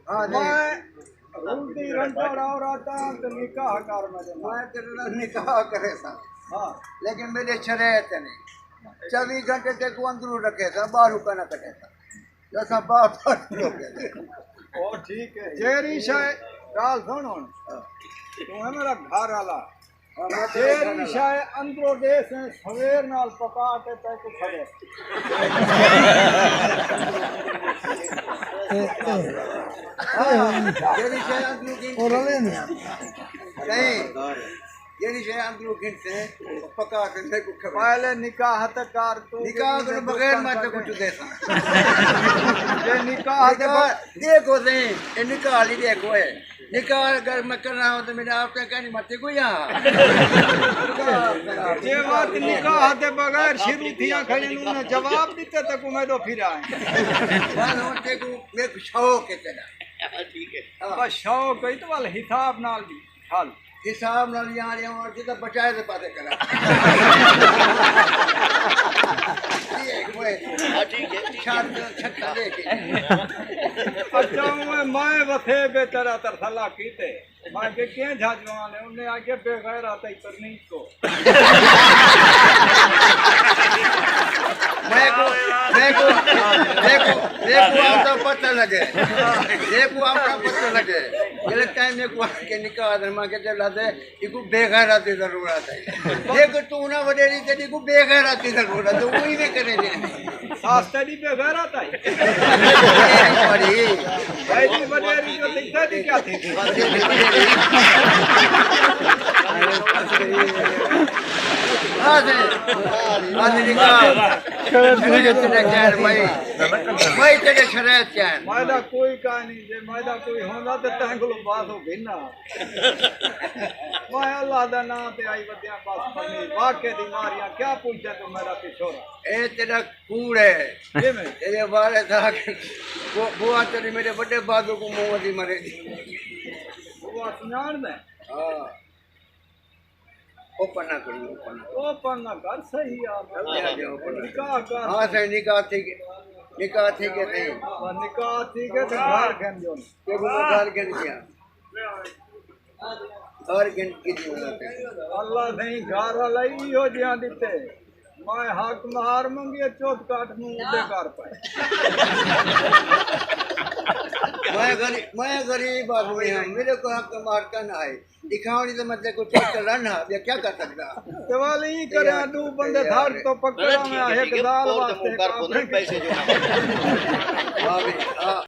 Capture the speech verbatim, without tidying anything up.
ہاں جی۔ میں رول دی رنڈڑ عورت ہاں تے نکاح کر میݙے نال۔ میں تیݙے نال نکاح کرے ساں۔ ہاں۔ لیکن میݙے شریعت نہیں۔ چووی گھنٹے تیکوں اندروں رکھے ساں، ٻاہروں کنا کٹے ساں۔ جو اساں باہر پھٹ لوکے ساں۔ او ٹھیک ہے۔ جیڑھی شے، ڳالھ سُݨ ہُݨ۔ ہاں۔ توں ہے میݙا گھر والا۔ ہاں، میں تیݙے گھر جیڑھی والا۔ شے اندروں ݙیسیں، سویر نال پکا کے تیکوں کھڑے۔ ہاں، جیڑھی شے اندروں گھن، او رلے نے۔ نہیں، جیڑھی شے اندروں گھن سے، پکا کے میکوں کھڑے۔ پہلے نکاح تے کر توں، نکاح کنوں بغیر میں تیکوں چدے ساں۔ جے نکاح تے نکاح ݙیکھو سئیں، اے نکاح ہالی ݙیکھو اے۔ نکاح اگر میں کرݨا ہو تے میݙے آپ تے کہنی متی کوئی آ۔ جے وقت نکاح دے بغیر شروع تھیاں کھڑے نوں میں جواب ݙتے تے کو میݙو پھر آئے۔ بس ہُݨ تیکوں میکوں شوق ہے تیݙا۔ ٹھیک ہے۔ ہاں۔ بس شوق ہے تو ول حساب نال دی حل۔ حساب نال یار، یار، جتنا بچائے تے پاسے کرا۔ یہ ایک وہ ہے۔ ہاں، ٹھیک ہے، ٹھیک ہے۔ چھت، چھت دے کے۔ اچھا، میں، میں وسے بے تیرا ترسلا کیتے۔ میں کہ کہیں جھاجوان ہے، انہیں آگے بے غیرت ہے، پر نہیں کو۔ میکوں، میکوں، میکوں، میکوں آپ دا پتہ لگے۔ میکوں آپ دا پتہ لگے۔ جیڑھے ٹائم میکوں آ کے نکاح دے، میں کہ چلا دے، ایکوں بے غیرت دی ضرورت ہے۔ جے کوئی توں نہ وݙیری تے ایکوں بے غیرت دی ضرورت ہے، وہی میں کرے دے۔ ساس تیݙی بے غیرت آئی۔ بڑی۔ ایݙی وݙیری جو تیݙی کیا تھی؟ ہاں جی۔ ہاں جی۔ میں تیݙے خیر بھائی۔ میں تیݙے شریعت چین۔ میݙا کوئی کائے نہیں، جے میݙا کوئی ہوندا تے تیں کولوں بات ہو گھننا۔ میں اللہ دا ناں تے آئی ودیاں بس پنی، واقعے دی ماریاں کیا پوچھدے توں میݙا پچھورا۔ اے تیݙا کوڑ ہے۔ جی میں۔ تیݙے والد آ کے بو-، بوا تیݙی میݙے وݙے بازو کوں منہ دی مرے دی۔ بوا سنڄاݨدے؟ ہاں۔ اوپن نہ کرو، اوپن نہ کرو۔ اوپن نہ کر، صحیح آ۔ جی، جی، اوپن نہ کرو۔ نکاح کر۔ ہاں سئیں، نکاح تھی ڳئے، نکاح تھی ڳئے سئیں۔ ہاں، نکاح تھی ڳئے تے گھر گھن جو۔ تے گھر گھن گیا۔ گھر گھن کے جو۔ اللہ سئیں گھر والا ایہو جیہاں ݙتے۔ میں حق مہار منگی، چپ کٹ منہ اڈے کر پائے۔ میں غریب، میں غریب آدمی ہاں، میݙے کول حق مہار کائنا ہے۔ ݙکھاوݨی تے میں تیکوں چیک کر لݨا، ٻیا کیا کر سڳدا؟ تے ول ایں کرے، یار، ݙو بندے یار۔ تھاڑ تو پکڑا میں ہک دال واسطے کر پوندے پیسے جو۔ ہاں بھئی، ہاں۔